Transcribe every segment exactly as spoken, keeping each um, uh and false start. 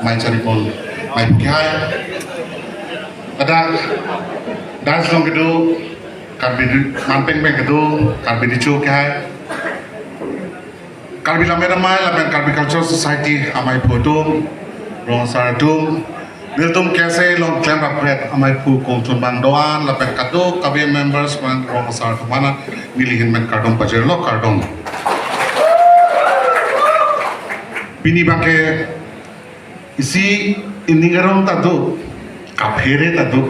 Mai chari pon, mai phu kehai. Ladak dais along kedo, Karbi di, manpeng peng kedo, Karbi dicho kehai. Karbi Lammet Amei lapen Karbi Cultural Society amei phu atum, rong asar atum, nelitum K S A along klemrap kret amei phu kongchon abang do-an lapen kadokave members pen rong asar atum aphan neli ahin pen kardom pajirlo, kardom. Pini abangke isi ining arong ta do, kaphere ta do.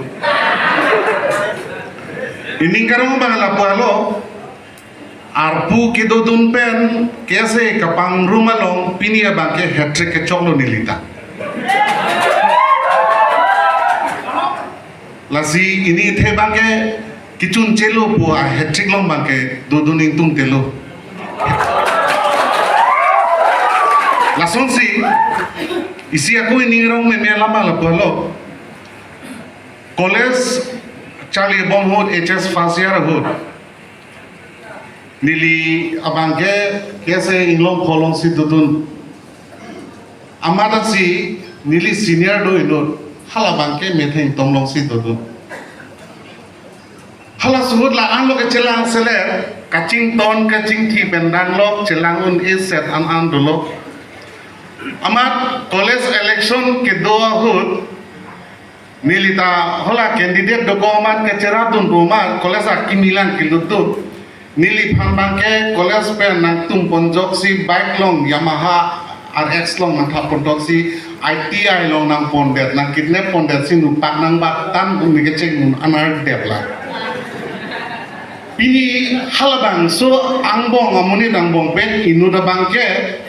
Ining arong abang lapu-an lo, arpu kedodun pen K S A kapangrum along pini abangke hat-trick kechoklo neli ta. Lasi pini athe abangke kechun chelo pu a hat-trick along abangke dodun ingtung telo. Lasonsi isi ako ining arong meme alam lapu-an lo. College charlibom ahut, H S first year ahut, neli abangke K S A Inglongpho alongsi dodun. Amat si neli senior do inut, hala abangke metheng tom alongsi dodun. Halaso ahut la-an lo kechelang selet, kachington kachingthi pen danglok chelang un-e set an an dolo. Amat college election kedo ahut, neli ta hala candidate dokok amat kecherap dun pu amat college akimi lang kelut do. Neliphan abangke college pen nangtum pon ajoksi bike along Yamaha R X along nangthap pon ajoksi I T I along nangpondet, nangkidnap pondet si nupak nangbak tan un kecheng un anardet la. Pini halabangso angbong amonit angbong pen inut abangke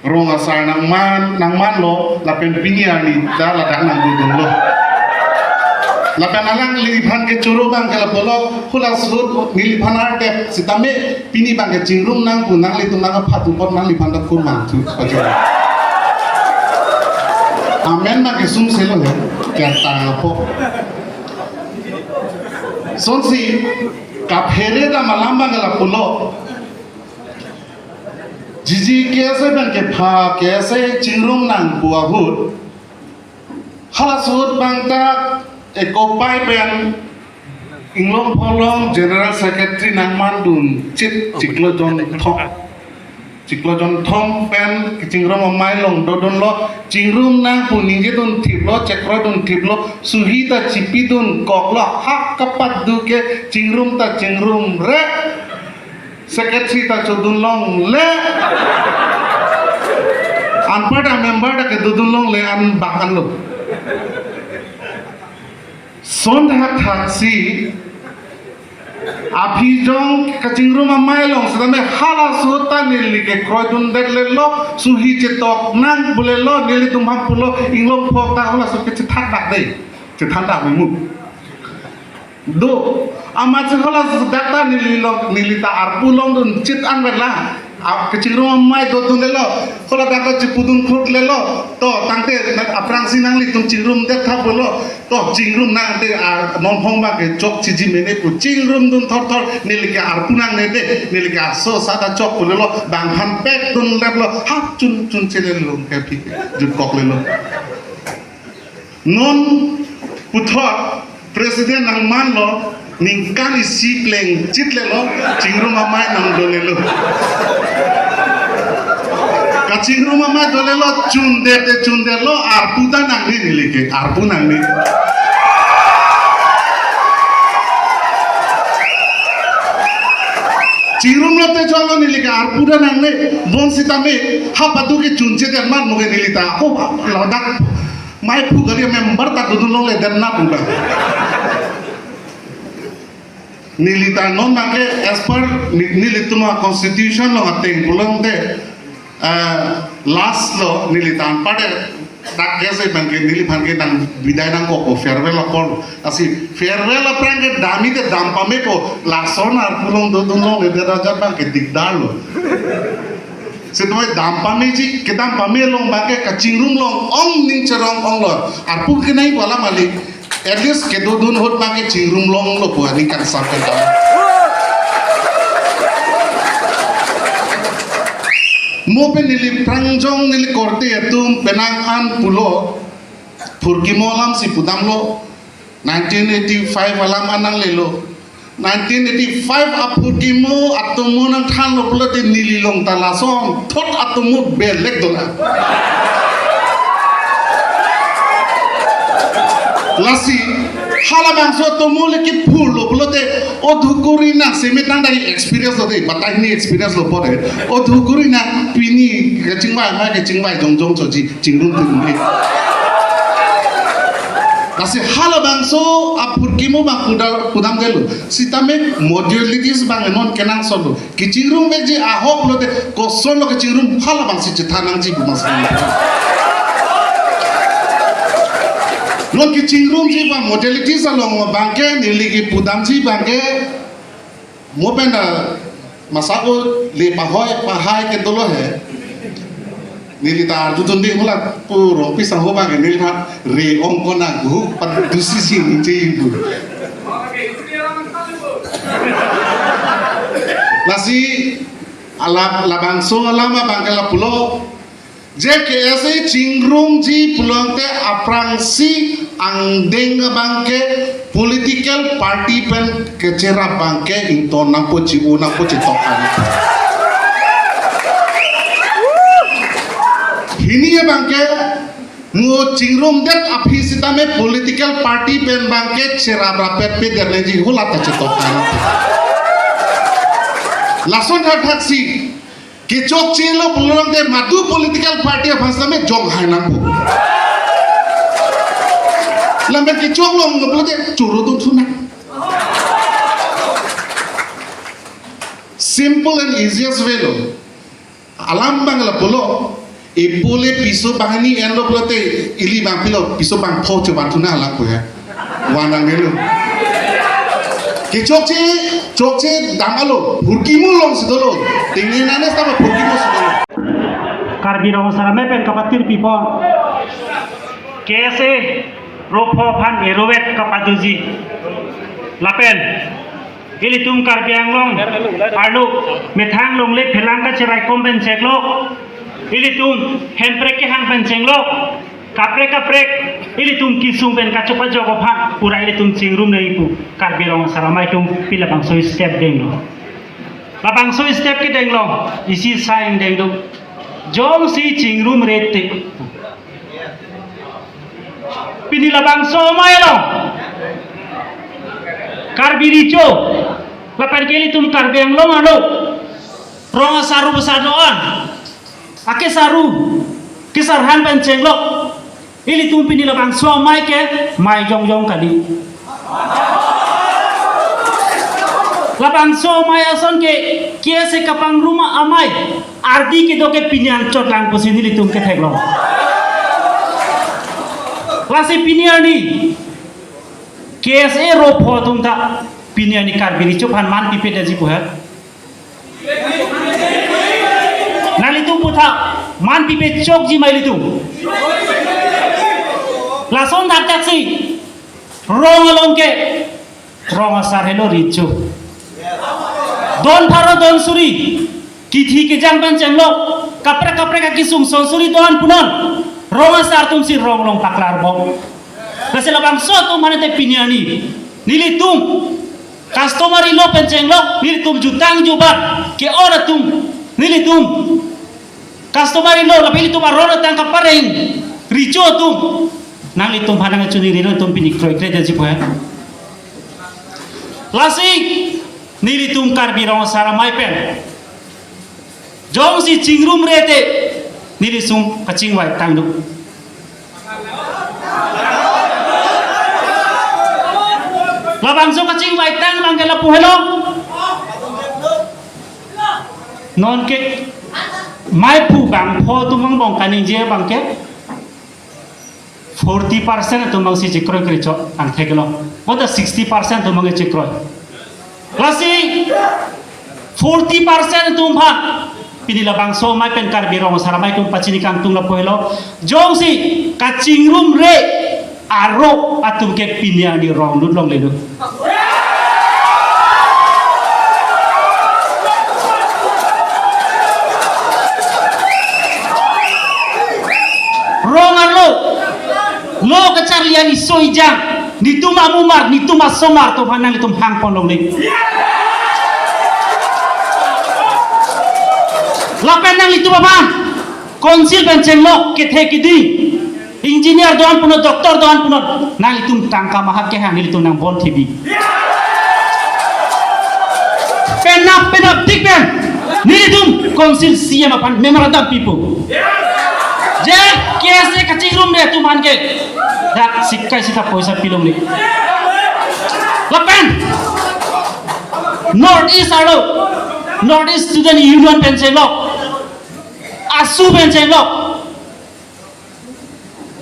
rong asar nangman, nangmanlo, lapen pini arni ta ladak nangdodunlo. Lapen alangliphan kechoro abangke lapu-an lo, halaso ahut neliphan ardep sitame pini abangke chingrum nang pu nanglitum nangkephan apot nangliphan ta kurmang thu pajor. Amen abangke sum selo he, kertang apot. Sonsi, kaphere ta malam abangke lapu-an lo. Jiji K S A pen kepha, K S A chingrum nang pu ahut, halaso ahut abang ta ekopai pen Inglongpho along General Secretary nangman dun chit chiklo jonthom. Chiklo jonthom pen kachingrum amei along dodunlo, chingrum nang pu ningje dun thiplo, chekroi dun thiplo, suhi ta chipi dun koklo, hak kapat do ke chingrum ta chingrum re. Secretary ta chodun longle. Anparta member ta kedodun longle an bak an lo. Son thakthak si aphi jong kachingrum amei along sitame halaso ahut ta neli kekroi dundet lelo, suhi chetok nang pu lelo, nelitum aphan pulo, Inglongpho ta halaso ahut ke chethak dak dei. Chethan dak memu. Do, amat si halaso dak ta neli long, neli ta arpu longdun chit an vet lang. A, kachingrum amei dodun lelo, haladak ta chipudun khrot lelo. To, tangte, na, aphrangsi nanglitum chingrum det tha pulo. To, chingrum nang te, a, nonhong abangke chok chiji mene pu. Chingrum dun thor thor, neli ke arpu nangne de, neli ke aso sa ta chok pu lelo, bang aphan pek dun leplo, hap chun chun chelelo ke phi, jut kok lelo. Non puthot president nangmanlo, ningkan isi pleng chit lelo, chingrum amei nangdo lelo. Kachingrum amei do lelo, chundet te chundet lo, arpu ta nangne neli ke, arpu nangne. Chingrum lote choklo neli ke, arpu ta nangne, bonsitame, hapatu ke chunche derman mo ke neli ta, oh, ladak. Mei phu kali member ta dodun longle det na pu ta. Neli ta non abangke as per ni-, nelitum a constitution along ateng pulote, eh, last lo neli ta anparta dak K S A abangke neliphan ke nang bidai nangkok ko farewell apor. Lasi farewell aphrang ke dam-i te dam pame ko lason arpu along dodun longle det ajat abangke dikdar lo. Sitame dam pameji, kedam pame along abangke kachingrum long ong ning cherong onglo. Arpu kenai wala mali. At least kedodun ahut abangke chingrum longlo pu aning kangsam kedam. Mo pen neli prangjong neli korte atum penang an pulo, phurkimo alam si pudamlo, nineteen eighty-five alam an nanglelo. Nineteen eighty-five aphurkimo atomo nangthanlo pulote neli along ta lasonthot atomo belek dolang. Lasi halabangso atomo le kiphurlo pulote, o dhukuri nang semet nang dai experience lo dei, batai ni experience lo pore. O dhukuri nang pini kachingvai mai kachingvai jongjong choji chingrum tum ni. Lasi halabangso aphurkimo bang pudam, pudamdetlo. Sitame modalities bang non kenangsotlo. Kachingrum vekji ahok lote kosonlo kachingrum halabangsi chethan nangji pu mas. Non kachingrumji bang modalities along bangke neli kipudamji bangke mo pen ta masako le pahoi pahai ke dolo he. Neli ta arjudun di mula puro pisang ho bangke neli ta re ong kona gu pat dusi si ni che ibu. Lasi alap labangso alam abangke lapulo. Je K S A chingrumji pulote aphrangsi angdeng abangke political party pen kacherap bangke ington nangpo chi-u nangpo chitok an. Hini abangke mo chingrumdet aphi sitame political party pen bangke cherap rapet pe derleji hulat ta chitok an. Lason thakthak si kechokchelo pulote madu political party aphan sitame jong hai nangpo. Lamben kechoklo pulote choro dun thuna. Simple and easiest way lo. Alam bang lapulo. Ipule piso banghini enlo pulote ili bang pilo piso bang pho chuban thuna alam ko ya. Wanang nelo. Kechokche, chokche dam alo, phurkimo alongsi dolo. Tingni nane sama phurkimo si dolo. Karbi Rong Asar Amei pen kapatir pipon. K S A ropho aphan erovet kapadoji. Lapen ilitum Karbi Anglong arlo methang longle phelang kacherai kom pen cheklo. Ilitum hemprek kehang pen chenglo. Kaprek kaprek ilitum kesung pen kachopajok aphan pura ilitum chingrum nangji pu Karbi Rong Asar Amei atum pila bangso step denglo. Labangso step kedenglo, isi sign denglo. Jongsi chingrumre te. Pini labangso amei lo. Karbi Recho. Lapen ke ilitum Karbi Anglong arlo rong asar ru basa do-an. Ake saru. Kesar han pen chenglo. Ilitum pini labangso amei ke mei jongjong kali. Labangso amei ason ke K S A kapangrum amei ardi kedo ke pini anchot lang pusi nelitum ketheklong. Lasi pini arni K S A ropho atum ta pini arni Karbi Recho aphan man pipe daji pu ha. Nanglitum puthot man pipe chokji ma ilitum. Lason thakthak si rong along ke rong asar helo Recho. Don pharo don suri kithi kejang pen chenglo kaprek kaprek akesung son suri don punon rong asar atum si rong along paklar bom. Lasi labangso atum mane te pini arni nelitum customary law pen chenglo, nelitum jutang jubat ke-ot atum, nelitum customary law lapen nelitum aron atang kapareng Recho atum, nanglitum aphan nangchini rino atum pini kroikre daji pu ha. Lasi nelitum Karbi Rong Asar Amei pen jongsi chingrumre te nelitum kachingvai tang do. Labangso kachingvai tang bangke lapu helo. Non ke mei phu bangpho atum angbong kaningje bangke forty percent atum bangsi chekroi kroi chot angthek lo. Boda sixty percent atum bangke chekroi. Lasi forty percent atum aphan pini labangso amei pen Karbi Rong Asar Amei atum pachini kangtung lapu helo. Jongsi kachingrumre aro atum ke pini arni rong lut longle lut. Lo kacharli an iso ijang, nitum amumar, nitum asomar atum aphan nanglitum hangpon longle. Lapen nanglitum aphan council pen chenglok kethe kiding, engineer do-an punot, doctor do-an punot, nanglitum tangka mahak kehang, nelitum nangbon thebi. Penap penap tik pen nelitum council C M aphan memorandum pipo. Je K S A kachingrumre atum aphan ke dak sikkai sita poisa pi longle. Lapen North East arlo, North East Student Union pen chenglok, ASU pen chenglok,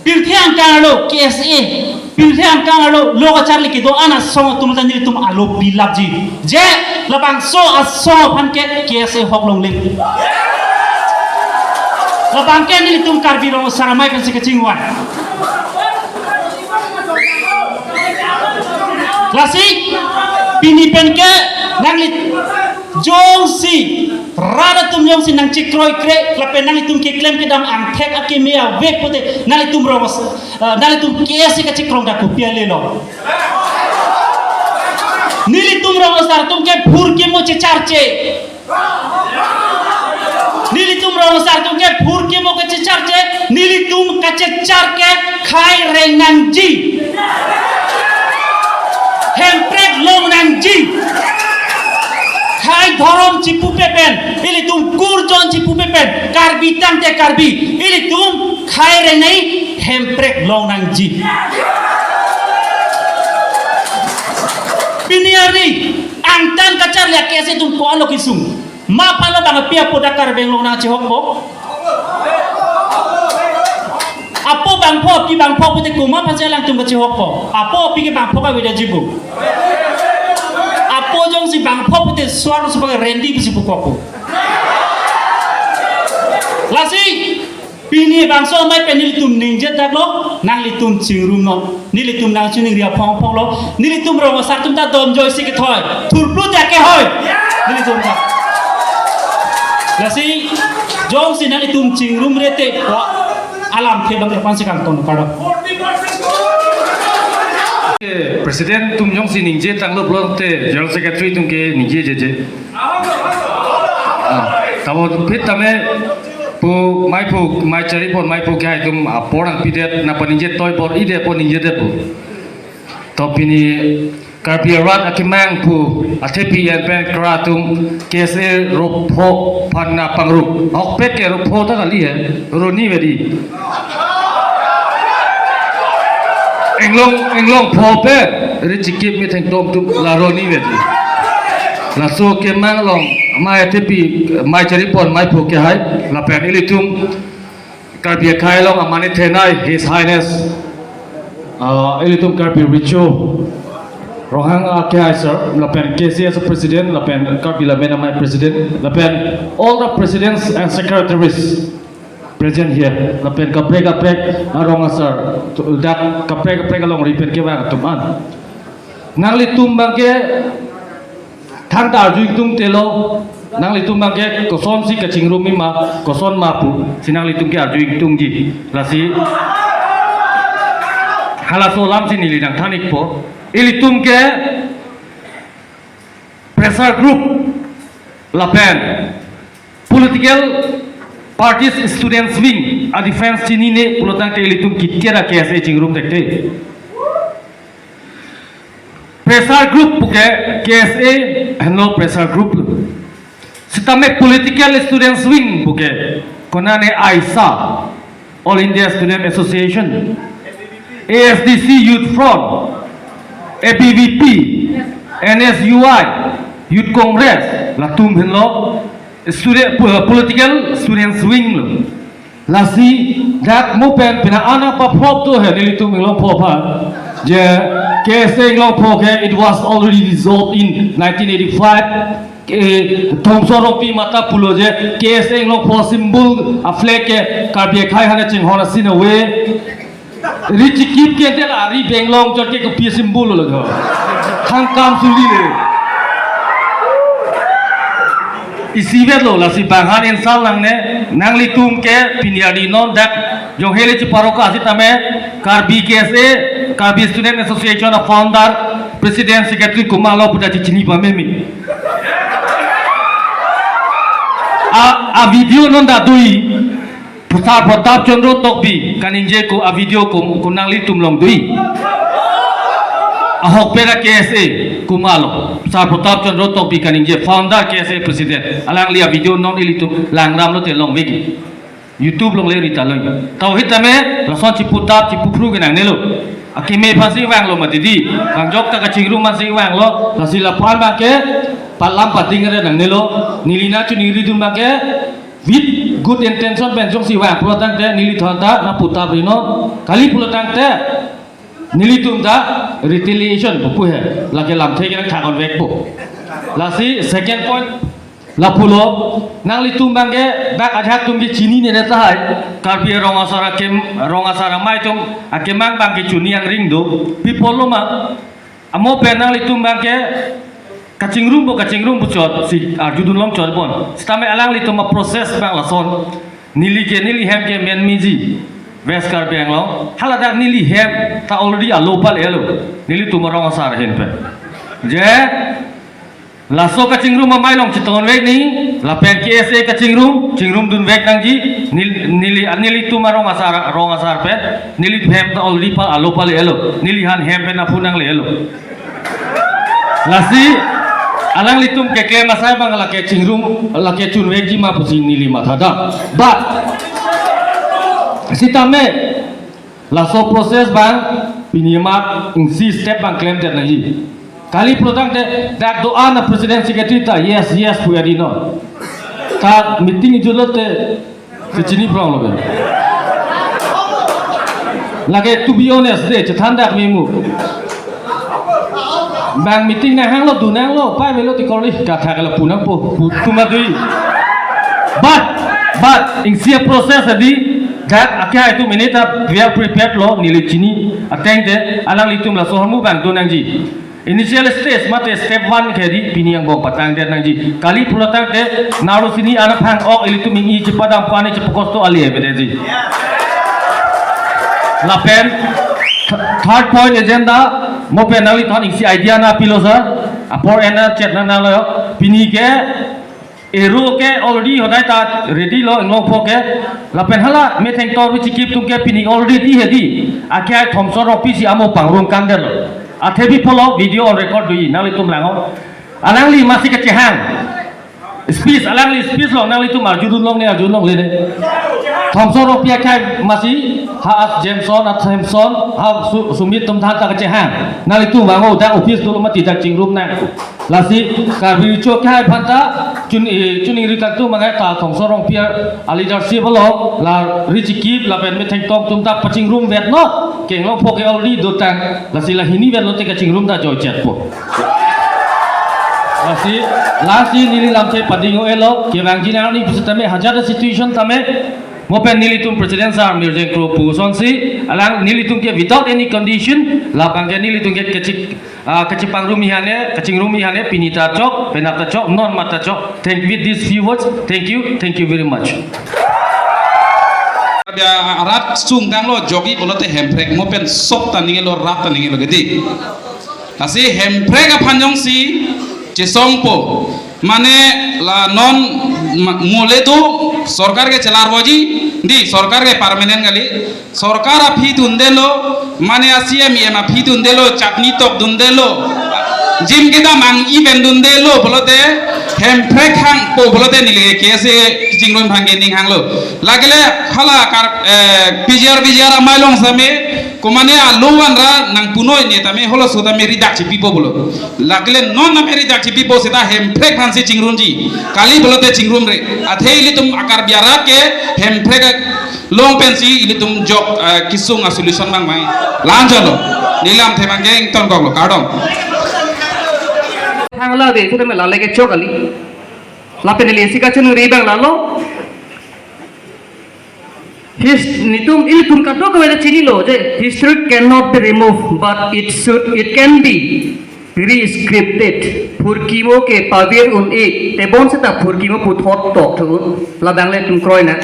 pirthe angkang arlo K S A, pirthe angkang arlo lo kacharli kedo-an asong atum ta nelitum alo pilapji. Je labangso asong aphan ke K S A hok longle. Labang ke nelitum Karbi Rong Asar Amei pensi kachingvai. Lasi pini pen ke nangli jongsi rat atum jongsi nangchekroikre lapen nanglitum keklem kedam angthek akeme ave pute nanglitum Rong As-, eh, nanglitum K S A kachekroi dak kopi ale lo. Nelitum Rong Asar atum ke phurkimo checharche. Nelitum Rong Asar atum ke phurkimo kachecharche, nelitum kachechar ke khei reng nangji. Hemprek long nangji. Khei dhorom chipupe pen, ilitum kurjon chipupe pen, Karbi tangte Karbi, ilitum khei reng nai, hemprek long nangji. Pini arni, angtan kacharli a-K S A atum ko-an lo kesung. Ma palo bang api apo dak Karbi Anglong nangchehokpo? Apo bangpho, api bangpho pute komat aphansi alangtum kachehokpo? Apo api ke bangpho kavedetji pu. Apo jongsi bangpho pute suar supak rendi pusi pukokpo. Lasi pini bangso amei pen nelitum ningje daklo, nanglitum chingrumnon. Nelitum nangchiningri aphong phonglo. Nelitum Rong Asar atum ta dom joisi kethoi, thurplu ta kehoi. Nelitum ta. Lasi jongsi nanglitum chingrumre te ko alamthe bang aphansi kangton pado. President atum jongsi ningje tanglo pulote General Secretary atum ke ningjejeje. Ah, tamo phit tame pu maiphu, mai charipon maiphu kehai atum apor nangpidet, nangpaningje toi bor-idet apor ningjedet pu. To pini Karbi arat akemang pu athepi an pen kra atum K S A ropho aphan nangpangrup. Ahokpet ke ropho ta kali he, roni vedi. Inglong, inglong pho pen, ri chikip metheng tom atum la roni vedi. Laso kemang along, mai athepi, mai charipon, maiphu kehai, lapen ilitum Karbi akhei along amani thenei, His Highness, uh, ilitum Karbi Recho Ronghang akehai sir, lapen K C S President, lapen Karbi Lammet Amei President, lapen all the presidents and secretaries present here, lapen kaprek kaprek arong asar, dak kaprek kaprek alongri pen kevang atum an. Nanglitum abangke thangta arju ingtungtelo, nanglitum abangke kosonsi kachingrum ma, koson ma pusi nanglitum ke arju ingtungji. Lasi halaso alamsi neli nangthan-ikpo. Ilitum ke pressure group lapen political parties students wing a-difference chinine pulotangte ilitum kitia ra K S A chingrum thekte. Pressure group puke K S A henlo pressure group. Sitame political students wing puke konane AISA, All India Student Association, A S D C Youth Front, A B V P, N S U I, Youth Congress, latum henlo student, po-, political students wing lo. Lasi dak mo pen pina ana paprop do he nelitum Inglongpho aphan. Je K S A Inglongpho ke, it was already dissolved in nineteen eighty-five. Ke Thomson Rongpi mata pulo je K S A Inglongpho symbol a-flag ke Karbi akhei aphan chinghon asin ave. Ri chikip ke tel ari benglong chot ke kopi symbol lo jo. Thangkam suli le. Isi vet lo, lasi bang han insult nangne, nanglitum ke pini arni non dak jongheli cheparoka sitame Karbi K S A, Karbi Student Association a founder, president, secretary komatlo pu ta chechini pameme. A, a video non ta do-i, Sar Pratap Chandra Tokbi kaningje ko a video ko, ko nanglitum along do-i. Ahokpet a K S A komatlo. Sar Pratap Chandra Tokbi kaningje, founder K S A president. Alangli a video non ilitum langdamlote longvekji. YouTube along le rita lo. Tauhit tame lason chiputap chipuphru ke nangnelo. Akeme aphansi vanglo mati di. Bang jok ta kachingrum aphansi vanglo. Lasi lapu-an abang ke palam pading re nangnelo. Neli nangchiningridun abang ke with good intention pen jongsi vang pulo tangte nelithon ta nangputap rinon. Kali pulo tangte nelitum ta retaliation pu pu he. Lake lamthe ke nangthak-onvekpo. Lasi second point lapulo, nanglitum abang ke dak ajahak atum ke chininene tahai. Karbi arong asar akem, arong asar amei atum akemang abang ke chini angring do. Pi apotlo ma? Amo pen nanglitum abang ke kachingrum bo, kachingrum bo chot si arjudun longchot bon. Sitame alanglitum a process abang lason. Neli ke, neli hem ke men meji West Karbi Anglong. Hala dak neli hem ta already alo pale-lo. Nelitum arong asar ahin pen. Je, laso kachingrum amei along chitonvek nangji, lapen K S A kachingrum, chingrumdunvek nangji, nel-, neli, nelitum arong asar, arong asar pen, neli hem ta already pa alo pale-lo. Neli han hem pen aphu nangle-lo. Lasi alanglitum keklem asai abang lake chingrum, lake chunvekji ma pusi neli mathadam. But sitame laso process abang pini amat isi step abang klemdet nangji. Kali pulo tangte dak do-an a president secretary ta yes, yes pu adi non. Ta meeting ijulote kechini prong lo ke. Lake, to be honest de, chethan dak memu. Bang meeting nanghanglo, dun nanglo, pai melo ti korli, kathak lapu nangpo, pu tuma do-i. But, but, isi a process adi, dak akhai atum ini ta we are prepared lo, neli chini ateng te, alanglitum laso hamu abang do nangji. Initial stage mate step one ke di pini angbong patangdet nangji. Kali pulo tangte naro sini anak phang ok ilitum ingni chepadam pani chepakosto ali evidence. Lapen th-, third point agenda mo pen nanglithon isi idea nangpilo sir. Apor ena chet nangnanglo, pini ke ero ke already hodai ta ready lo, inglongpho ke. Lapen hala metheng tor bichikip atum ke pini already di hedi. Akhai Thomson Rongpi si amo pangrum kangder lo. Athe pi apotlo video on record do-i, nanglitum langnon. Alangli masi kachehang. Speech, alangli speech lo, nanglitum arjudun longne, arjudun longle de. Thomson Rongpi akhai masi, ha as Jameson, as Samson, ha Su-, Sumit atum than ta kachehang. Nanglitum vangnon, dak office dolo mati dak chingrum nang. Lasi Karbi Riso Akhei aphan ta chun, eh, chiningri kangtung mangai ta Thomson Rongpi a leadership along la richikip lapen methengtong atum ta pachingrumvek non. Ke inglongpho ke already dotang. Lasi la hini vet lote kachingrum ta joichetpo. Lasi, lasi neli lamthe pading-o-elo, kevangji nangji pusitame hajar a situation tame, mo pen nelitum President sir Mirjeng Kro pu asonsi, alang nelitum ke without any condition, labang ke nelitum ke kachik, ah, kachipangrumji hane, kachingrumji hane, pini ta chok, penap ta chok, non mat ta chok. Thank, with these few words, thank you, thank you very much. Dia rat sung tanglo jogi pulote Hemprek mo pen sok ta ningelo rat ta ningelo gedi. Lasi Hemprek aphan jongsi chesongpo. Mane la non ma-, mole do sorkar ke chelarvoji, di sorkar ke permanent kali. Sorkar aphi dundelo, mane a C M E M aphi dundelo, chutney tok dundelo, jim kedam ang-i pen dundelo, pulote Hemprek hangpo pulote neli ke K S A kachingrum aphan ke ning hanglo. Lake le hala kar, eh, P G R, V G R amei along sitame, komane alo vanra nangpunoi ne tame halaso tame ridakche pipo pulo. Lake le non tame ridakche pipo seta Hemprek aphansi chingrumji. Kali pulote chingrumre. Athe ilitum a Karbi arat ke Hemprek along pensi ilitum jok, eh, kesung a solution abang mai. La-anchotlo. Neli lamthe abang ke ingtonkoklo. Kardom. Hangla de, itu tame lale ke chok kali. Lapen neli isi kachiningri abang lalo. His-, nitum ilitum kadokave ta chinilo je history cannot be removed, but it should, it can be Very scripted. Phurkimo ke pavir un-e, tebon seta phurkimo puthot tok thu. Labang le tum kroi na.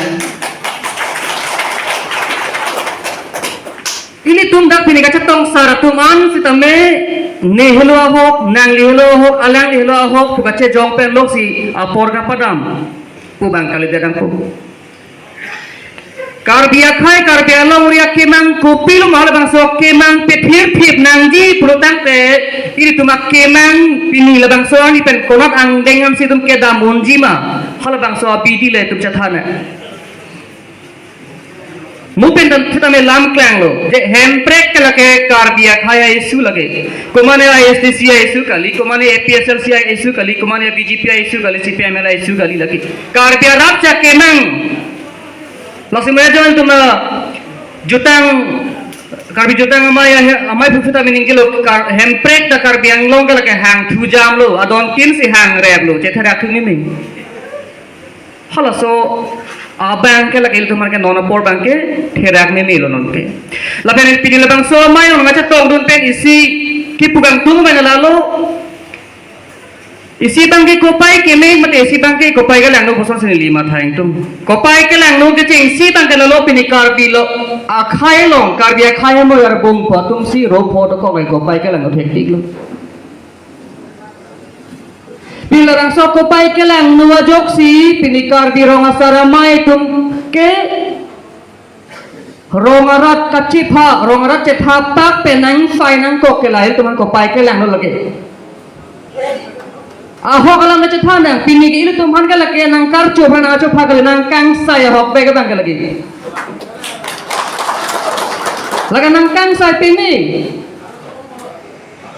Ilitum dak pini kachetong sar atum an sitame, ne helo ahok, nangli helo ahok, alangli helo ahok, pu kachejong pen loksi apor kapadam pu bang kali dadang pu. Karbi akhei, Karbi alongri akemang kopilo ma halabangso kemang pethir phip nangji pulo tangte, ilitum akemang pini labangso ani pen konat angdeng ansi itum kedam unji ma, halabangso abidi le itum chethan. Mo pen dam sitame lam klanglo. Je Hemprek ke lake Karbi akhei a-issue lake. Komane I S D C a-issue kali, komane A P H L C a-issue kali, komane B J P a-issue kali, C P I M L a-issue kali lake. Karbi arat cha kemang. Laksi meja itum na jutang, Karbi jutang amei, amei phu sitame ningjelo, Kar-, Hemprek ta Karbi Anglong ke lake hang thujamlo, adon kinsi hang replo, chetherak thu meme. Halaso abang ke lake ilitum aphan ke non apor abang ke therak memelo non ke. Lapen pini labangso amei ong ngacha tongdun pen isi kipu kangtung abang lalo. Isi abang ke kopai keme mate isi abang ke kopai kelangno koson si neli matha ingtung. Kopai kelangno kecheng isi abang ke lalo pini Karbi lo akhei along, Karbi akhei amoi arbung pu atum si ro pho dokok le kopai kelangno thektik lo. Pini labangso kopai kelangno ajoksi pini Karbi rong asar amei atum ke rong arat kachepha, rong arat chepha pak pen nang fai nangkok ke lahei ilitum aphan kopai kelangno lake. Ahok alam na chethan nang, pini ke ilitum aphan ke lake nang karcho aphan nang chopha kali, nang kangsai ahok bek abang ke lake. Lake nang kangsai pini.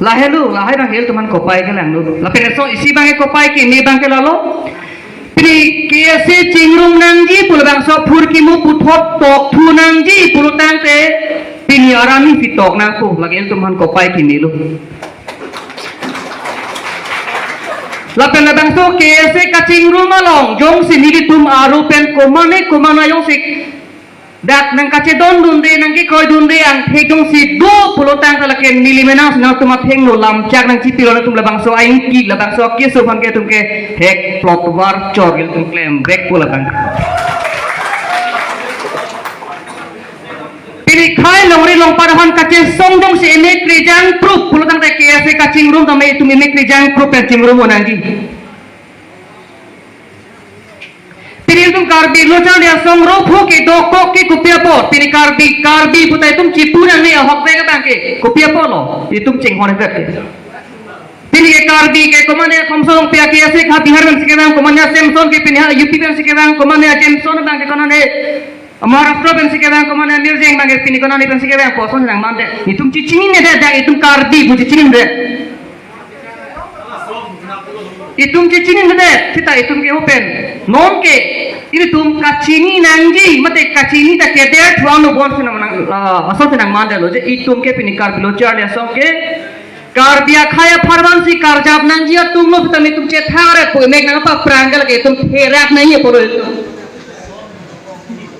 Lahelo, lahei abang ke ilitum aphan kopai kelanglo. Lapen laso isi abang ke kopai keme abang ke lalo. Pini K S A chingrum nangji pu labangso phurkimo puthot tok thu nangji pulo tangte pini arami pitok nangpo, lake ilitum aphan kopai kemelo. Lapen labangso K S A kachingrum along jongsi nelitum aru pen komane komane jongsi dak nang kachedondunde, nang kekroidunde, angthek jongsi do pulo tangte lake neli menang si nangtum athengno lamchak nangchipilo, nangtum labangso aingki, labangso akeso aphan ke itum ke hek plot war chor ilitum klem vekpo labang. Pini khei longri longpat aphan kachesong jongsi emek kejang prup pulo tangte K S A kachingrum tame itum emek kejang prup pen chingrum nangji. Pini itum Karbi lo charli asong ro phu ke dokok ke kopi apot. Pini Karbi, Karbi puta itum chipu nangne ahok bek abang ke kopi apotlo. Itum chinghon vet ke. Pini ke Karbi ke komane Thompson Rongpi a K S A ke ha Bihar pensi kevang, komane Samson ke pini ha U P pensi kevang, komane Jameson abang ke konane Maharashtra pensi kevang, komane Mirzeng abang ke pini konane pensi kevang, koson nang mande. Itum chechinine det, dak itum Karbi pu chechinine det. Itum chechinine det, seta itum ke open. Non ke, ilitum kachini nangji, mate kachini ta keder thuang lo bon si nang, ah, asonsi nang mandetlo je, itum ke pini Karbi lo charli asong ke, Karbi akhei apharman si karjap nangji atum lo, seta itum chethare po, emek nangpaprang ke lake itum therak nangji apor lo itum.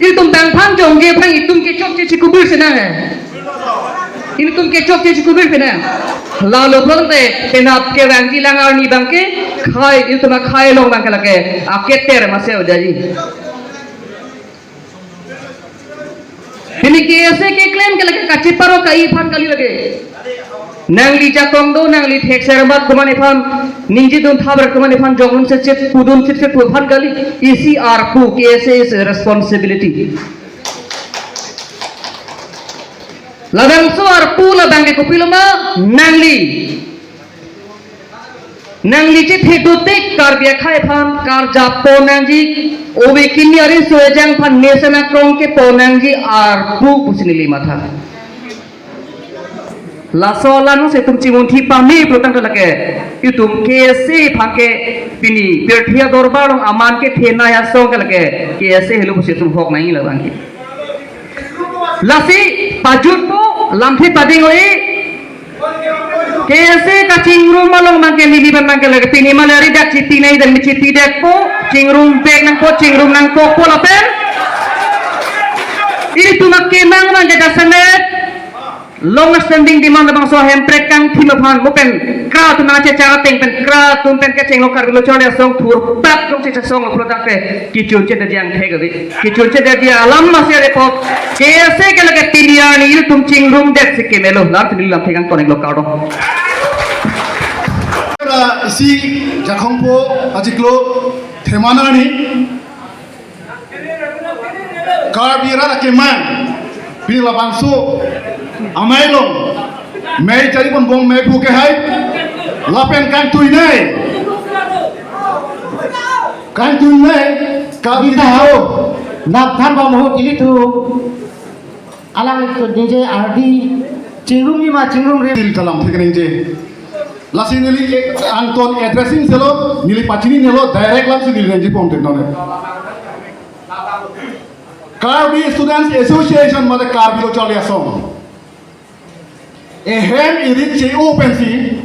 Itum bang aphan jongje aphan itum ke chokche chikubir si nang he. Itum ke chokche chikubir si nang. Lalo pulote penap kevangji lang arni abang ke khei, itum akhei along abang ke lake aketer masi odaji. Pini K S A keklem ke lake kacheparo kai aphan kali lake. Nangli jakong do, nangli thekser mat komane aphan, ningjedun thaber komane aphan, jongdun chetchet, pudun chetchet pu aphan kali, isi arpu, K S A is a responsibility. Labangso arpu labang ke kopilo ma, nangli. Nangli chethek dotik Karbi akhei aphan karjap pon nangji, ove kimi ari sojang aphan mesen akrong kepon nangji arpu pusi neli matha. Laso alam si itum chimunthi pame pulo tangte lake itum K S A aphan ke pini pirthe adorbar along aman kethenei asong ke lake K S A helo pusi itum hok nangji labang ke. Lasi pajutpo, lamthe pading oi. K S A kachingrum along abang ke neli abang ke lake pini male ari dak chitinei dan chipi detpo, chingrum vek nangpo, chingrum nangkokpo lapen. Itum akemang abang ke jasemet. Long standing demand labangso hemprek kangthim aphan mo pen kra atum nangchechar ateng pen kra atum pen kechenglo Karbi Lo Charli Asong thurpat jongsi chesonglo pulo tangte kechurche de jang thek ave. Kechurche de dia alam masi arepo K S A ke lake pini arni ilitum chingrumdet si kemelo. Lar tini lam thekang toning lo kardom. Isi Jakhongpo achiklo Theman arni Karbi rat akemang pini labangso amei along mei chari pon bom mei phu kehai lapen kangtuinei kangtuinei Karbi Kita ho. Napthan bom ho kili tu. Alanglitum ningje ardi chingrumji ma chingrumre. Til talam thik ningje. Lasi neli angton addressing selo, neli pachini nelo, direct lamsi neli ningje pon thik none. Karbi Students Association mate Karbi Lo Charli Asong. Ehem irit che-o pensi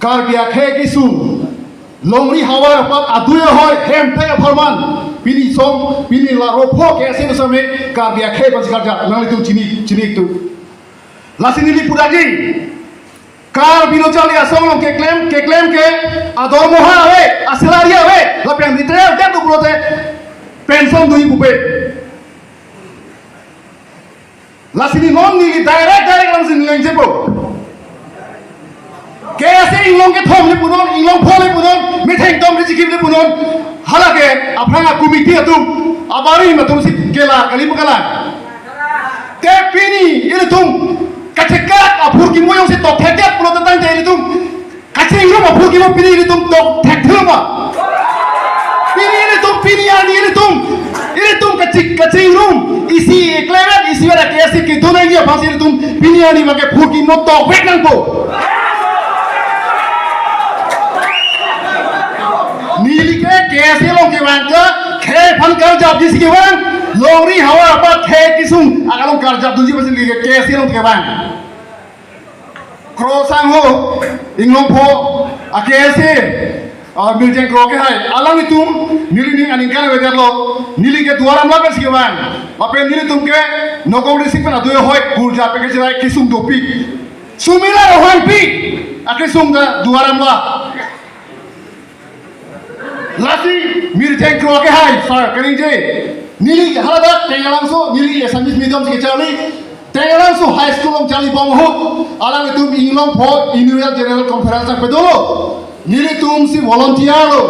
Karbi akhei kesung longri havar apat adui ahoi hemprek apharman pini song pini la ropho K S A same Karbi akhei pensi karjap nanglitum chini chini tu. Lasi neli pudagi Karbi Lo Charli Asong along keklem keklem ke adormoha ave, asalary ave, lapen retire det pulote pension do-i pupe. Lasi neli non neli direct direct lamsi neli ningjepo. K S A inglong kethom le punon, inglong pho le punon, metheng tom le chikip le punon. Halake aphrang a-committee atum abari atum si kela kali pakalang. Te pini ilitum kachekak aphurkimo jongsi tokthekthe pulo tangte ilitum kachingrum aphurkimo pini ilitum tokthekthe ma. Pini ilitum pini arni ilitum ilitum kaching kachingrum isi eklem isi ora K S A kedun nangji aphansi ilitum pini arni abangke phurkimo tokvek nangpo. Neli ke K S A along kevang ke khei aphan karjapji si kevang, longri havar apat khei kesung akalong karjapdunji aphansi neli ke K S A along kevang. Kro sangho inglong pho a K S A, ah, Mirjeng Kro kehai alanglitum neli ning aningkan avedetlo, neli ke Duar Amla pensi kevang. Lapen nelitum ke Nagaon district pen adui ahoi kurja pen kechirai kesung dopik. Sumila Rohanpi akesung ta Duar Amla. Lasi Mirjeng Kro kehai sir kaningje. Neli haladak Tengalangso neli Assamese medium si kecharli. Tengalangso High School along charli bom ahut alanglitum inglong pho annual general conference nangpadolo. Nelitum si volunteer lo.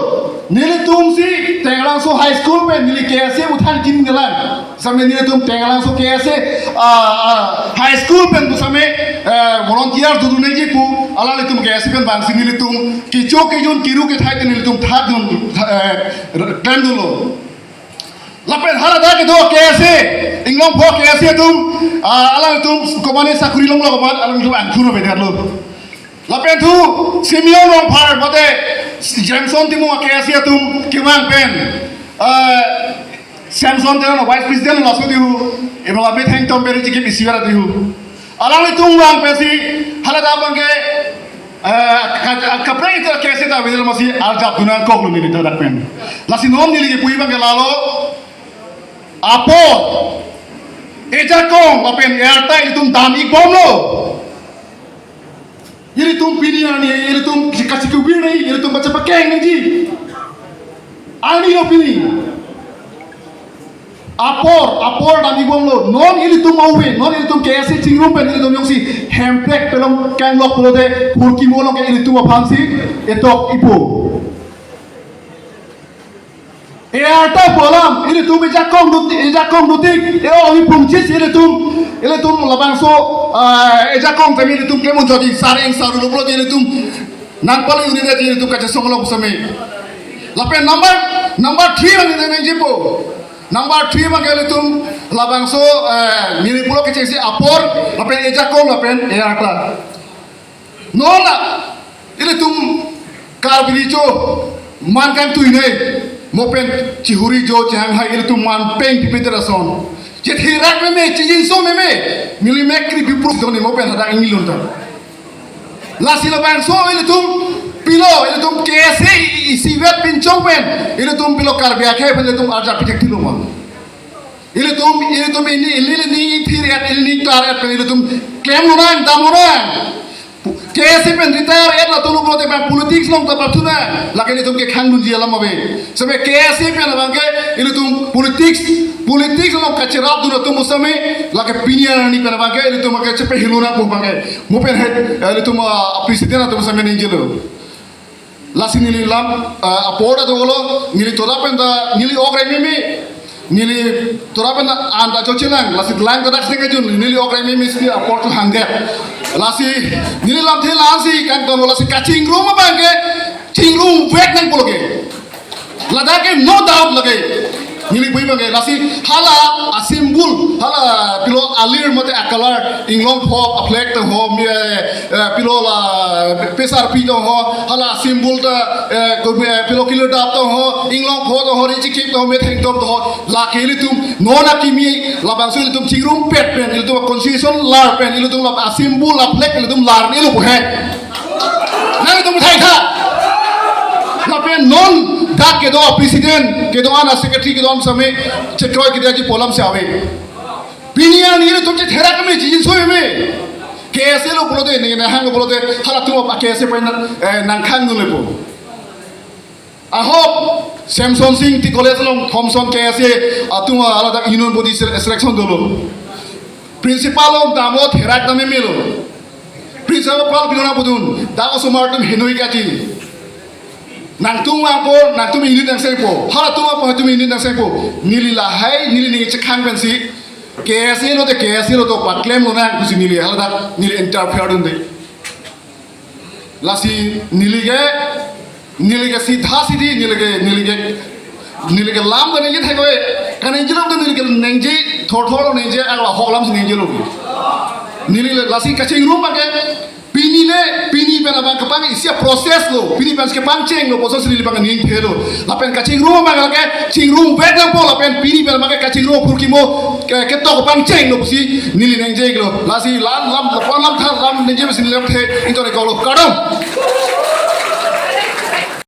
Nelitum si Tengalangso High School pen neli K S A uthan kin nelang. Same nelitum Tengalangso K S A, ah, ah, High School pen tu same, eh, volunteer dodun nangji pu alanglitum K S A pen bangsi nelitum kecho kejun kiru kethai te nelitum thak dun, eh, klem dunlo. Lapen haladak kedo K S A, inglong pho K S A atum, ah, alanglitum komane sakuri longlo komat alanglitum angthur avedetlo. Lapen thu Simeon Rongphar mate Jameson Timung a K S A atum kevang pen, eh, Samson Teron vice president laso dihu, iba metheng tom peri chikip isi ora dihu. Alanglitum vang pensi haladak abangke, eh, ka-, ka-, kaprek ita K S A ta avedetlo masi arjapdun nangkoklo neli ta dak pen. Lasi non neli kepu abangke lalo apor, ejakong lapen earta ilitum dam-ik bomlo. Ilitum pini arni, ilitum kachikubir nai, ilitum bacha pakeng nangji. Arni lo pini. Apor, apor dam-ik bomlo. Non ilitum ove, non ilitum K S A chingrum pen ilitum jongsi hemprek pelong kanglok pulote phurkimo along ke ilitum aphansi etok-ikpo. Earta pu alam, ilitum ejakong duti, ejakong duti, eo ami pungchis ilitum, ilitum labangso, ah, ejakong kami ilitum klemon jadi sareng saru lublo ilitum nangpali unit ilitum kachesong along same. Lapen number, number three abang ilitum nangjipo. Number three abang ilitum labangso, eh, neli pulo kechengsi apor, lapen ejakong, lapen earta. Non la, ilitum Karbi richo, man kangtuinei, mo pen chihuri jo chehang hai ilitum man peng pipiter ason. Chethirak meme, chijinso meme, neli mek kri bipru doni mo pen hadak ingilun ta. Lasi labangso ilitum pilo, ilitum K S A isivet pinchong pen, ilitum pilo Karbi akhei pen ilitum arjap pithekthilo ma. Ilitum, ilitum ini, ili, ili ning thir-et, ili ning klar-et pen ilitum klem lonang, dam lonang. K S A pen retire-et latum pulote bang politics along ta pathunon, lake ilitum kekhang dunji alam ave. Seme K S A pen abangke ilitum politics, politics along kacherapdun atum pusitame, lake pini arni pen abangke ilitum ke chepahelonang pu abangke. Mo pen he, eh, ilitum, ah, president atum pusitame ningjelo. Lasi neli lam, ah, apor ta dolo, neli tora pen ta, neli ok reng meme, neli tora pen ta an ta chochelang, lasi lang ta dak seng kejun, neli ok reng meme si apor tu hangdet. Lasi, neli lamthe la-ansi kangton, lasi kachingrum abangke, chingrum vek nang pulo ke. Ladak ke no doubt lake. Neli pu abangke, lasi hala a-symbol, hala pilo alir mate a-color, inglong pho a-flag ta ho, mi, eh, eh, pilo la, pesarpi ta ho, hala symbol ta, eh, ko, eh, pilo kilo dap ta ho, inglong pho ta ho, ri chikip ta ho, metheng top ta ho, lake ilitum, non akimi, labangso ilitum chingrumpet pen, ilitum constitution lar pen, ilitum la a-symbol, a-flag, ilitum larnelo pu he. Nangtum thai tha. Lapen non dak kedo president, kedo-an secretary, kedo-an same chekroi kedo aji pu alam si ave. Pini arni ilitum chetherak me, chijinso me. K S A lo pulote, ne, ne hang lo pulote, halatum apa K S A pen, eh, nangkhang dunle pu. Ahok, Semson Sing Ingti College along Thomson K S A atum haladak union body sele-, selection dolo. Principal along damlo therak dam meme lo. Principal pilo nangpudun, dak osomar atum henoi kaji. Nangtum apor, nangtum unit nangsengpo. Halatum apor, halatum unit nangsengpo. Neli lahai, neli ning chekhang pensi. K S A lote, K S A lo to paklem lonang pusi neli haladak, neli interfere dunde. Lasi neli ke, neli ke sidha sidhi, neli ke, neli ke, neli ke lam ta ningje thek oi. Kaningje lam ta neli ke ningje, thor thor lo ningje, ala hok lam si ningjelo. Neli le lasi kachingrum abangke, pini le, pini pen abang kepang isi a-process lo, pini pen kepangcheng lo, pusi neli abang ningthe lo. Lapen kachingrum abang ke, chingrum vek nangpo, lapen pini pen abang ke kachingrum phurkimo, ke, ketok pangcheng lo pusi neli ningjelo. Lasi lam, lam, lam, lam, lam, lam, ningje pusi neli lamthe, ington-ik lo, kardom.